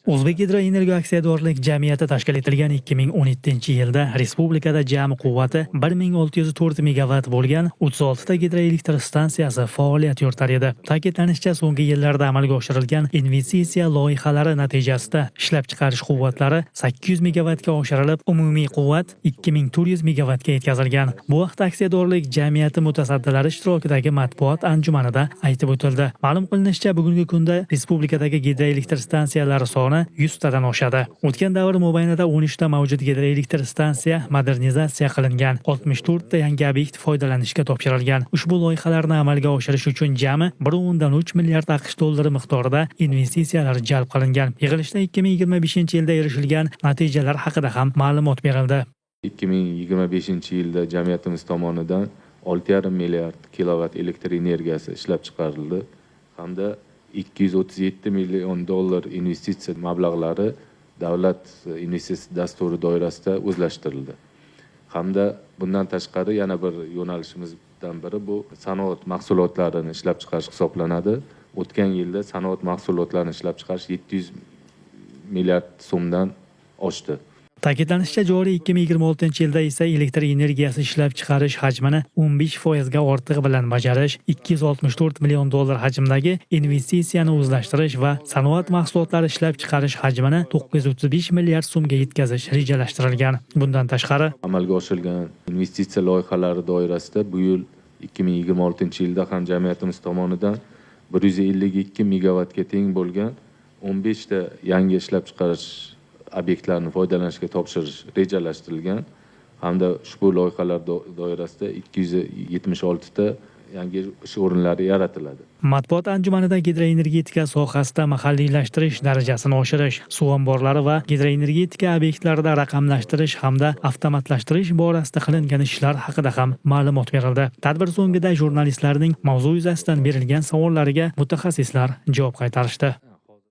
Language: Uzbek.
O'zbekgidroenergo aksiyadorlik jamiyati tashkil etilgan 2017-yilda respublikada jami quvvati 1604 megavatt bo'lgan 36 ta gidroelektr stansiyasi faoliyat yuritar edi. Ta'kidlanishicha, so'nggi yillarda amalga oshirilgan investitsiya loyihalari natijasida ishlab chiqarish quvvatlari 800 megavatga oshirilib, umumiy quvvat 2400 megavatga yetkazilgan. Bu haqda aksiyadorlik jamiyati mutasaddilari ishtirokidagi matbuot anjumanida aytib o'tildi. Ma'lum qilinishicha, bugungi kunda respublikadagi gidroelektr stansiyalari soni 100 tadan oshadi. O'tgan davr mobaynida 13 ta mavjud gidroelektr stansiya modernizatsiya qilingan, 64 ta yangi obyekt foydalanishga topshirilgan. Ushbu loyihalarni amalga oshirish uchun jami 1.3 milliard AQSh dollari miqdorida investitsiyalar jalb qilingan. Yig'ilishda 2025-yilda erishilgan natijalar haqida ham ma'lumot berildi. 2025-yilda jamiyatimiz tomonidan 6,5 milliard kilovat elektr energiyasi ishlab chiqarildi hamda 237 million dollar investitsiya mablag'lari davlat investitsiya dasturi doirasida o'zlashtirildi. Hamda bundan tashqari, yana bir yo'nalishimizdan biri bu sanoat mahsulotlarini ishlab chiqarish hisoblanadi. O'tgan yilda sanoat mahsulotlarini ishlab chiqarish 700 milliard so'mdan oshdi. Ta'kidlanishicha, joriy 2026-yilda esa elektr energiyasi ishlab chiqarish hajmini 15% ga ortig'i bilan bajarish, 264 million dollar hajmdagi investitsiyani o'zlashtirish va sanoat mahsulotlari ishlab chiqarish hajmini 935 milliard so'mga yetkazish rejalashtirilgan. Bundan tashqari, amalga oshirilgan investitsiya loyihalari doirasida bu yil, 2026-yilda ham jamiyatimiz tomonidan 152 megavatga teng bo'lgan 15 ta yangi ishlab chiqarish obyektlarini foydalanishga topshirish rejalashtirilgan hamda ushbu loyihalar doirasida 276 ta yangi ish o'rinlari yaratiladi. Matbuot anjumanida gidroenergetika sohasida mahalliylashtirish darajasini oshirish, suv omborlari va gidroenergetika obyektlarida raqamlashtirish hamda avtomatlashtirish borasida qilingan ishlar haqida ham ma'lumot berildi. Tadbir so'ngida jurnalistlarning mavzu yuzasidan berilgan savollariga mutaxassislar javob qaytarishdi.